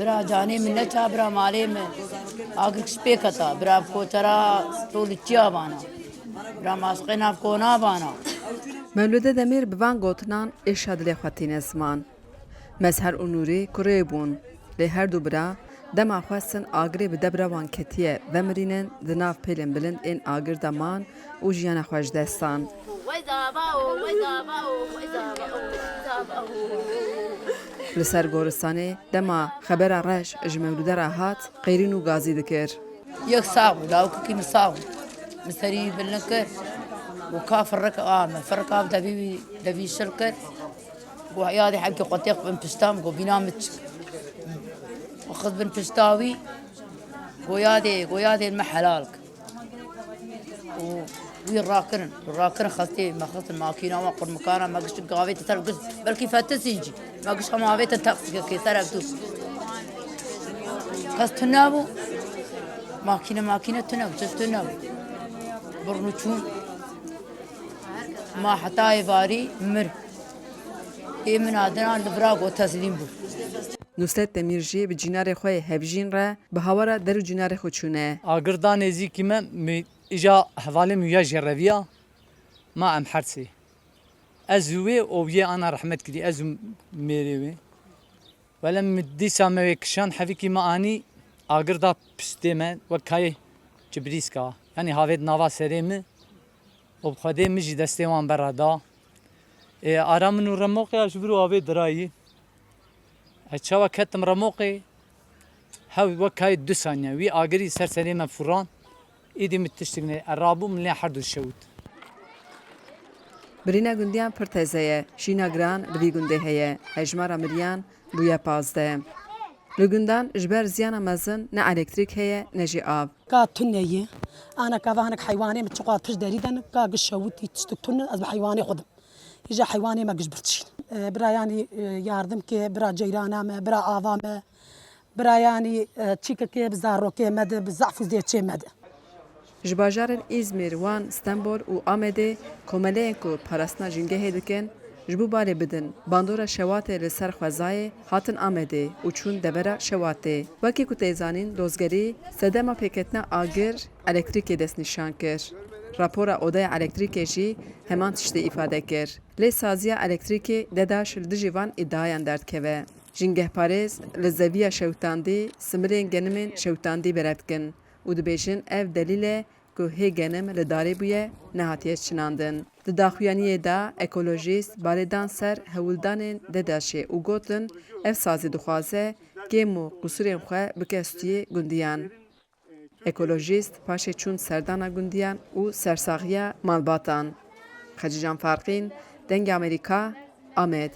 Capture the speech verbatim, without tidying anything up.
Bira canê min neça, bira malê min. Agir kişt pê keta, bira bi kotera to li çiya bana. Bira masqê nav kona bana. Mewlûde Demîr bi van gotinan êşa dilê xwe tîne ziman. Mezher û Nûrî kurê bûn. Lê her du bira dema xwestin agirê bi debra wan ketiye vemirînin, di nav pêlên bilind ên agir de man û jiyana xwe ji dest dan. Li ser goristanê dema xebera reş ji Mewlûde re hat, qêrîn û gazî dikir. Yek sax bû, lawikekî min sax bû. Min serî wî bilind kir. Û ka firrik a min, firrik a min devî wî, devî şil kir. Got, "Yadê hemkê qutêx bin pişta min." Got, "Bîna min çik." Xist bin pişta wî. Got, "Yadê, got, yadê min helal kir." Û wî rakirin, rakirin xestê, me xistin makîna wan qurmikana, me gişt gavê te ser gişt, belkî fetisîn jî. Me gişt hema avê te teqsîkekê ser ev tu. Kes tune bû. Makîne, makîne tune bû, çi tune bû. Birnû çûn. Ma heta êvarî mir. Ê min adina li vira got teslîm bû. Nusret Demîr jî bi cînarê xwe yê hevjîn re bi hawara der û cînarê xwe çûne. Agir da nêzîkî me, mi îja hevalê min ya jê reviya, ma em her sê. Ez û wê û wê ana rehmet kirî, ez û mêrê wê. Wele min dîsa me wê kişand, hevikî me anî, agir da piştê me, wek kayê cibrîska. Yanî havêt nava serê min û bi Xwedê min jî destê wan bera da. Ê, ara min û remoqê ya ji vir û avê dirayî. Ez çawa ketim remoqê, hew wek kayê du saniye. Wî agirî ser serê me furan. Îdî min tiştik nê. E, rabû min lê her du şewit. Birîna gundiyan pir teze ye. Şîna giran li vî gundê heye. Hejmara miriyan bûye pazdeh. Li gundan ji ber ziyana mezin ne elektrîk heye ne jî av. Ka tune ye. Ana ka va hinek heywanê min çiqas pişt derî de ne, ka giş şewitî tiştik tune, ez bi heywanê xwe dim. Îja heywanê me giş birçîn. E, bira yanî, e, yardim ke, bira ceyrana me, bira ava me, bira yanî, e, çîkekê bi zarokê me de, bi zaf û zêçê me de. Ji bajarên Îzmîr, Wan, Stenbol û Amedê komeleyên ku parastina jîngehê dikin, ji bo balê bidin bandora şewatê li ser xwezayê hatin Amedê û çûn devera şewatê. Wekî ku tê zanîn, dozgerî sedema pêketina agir elektrîkê destnîşan kir. Rapora Odaya Elektrîkê jî heman tiştê îfade kir. Lê saziya elektrîkê DEDAŞ li dijî van îdiayan derdikeve. Jîngehparêz li zeviya şewitandî similên genimên şewitandî berev dikin û dibêjin ev delîl e ku hê genim li darê bûye, nehatiye çinandin. Di daxuyaniyê de ekolojîst balê dan ser hewldanên DEDAŞê û gotin, ev sazî dixwaze kêm û qusûrên xwe bike stûyê gundiyan. Ekolojîst paşê çûn serdana gundiyan û sersaxiya malbatan. Xecîcan Farqîn, Dengê Amerîka, Amed.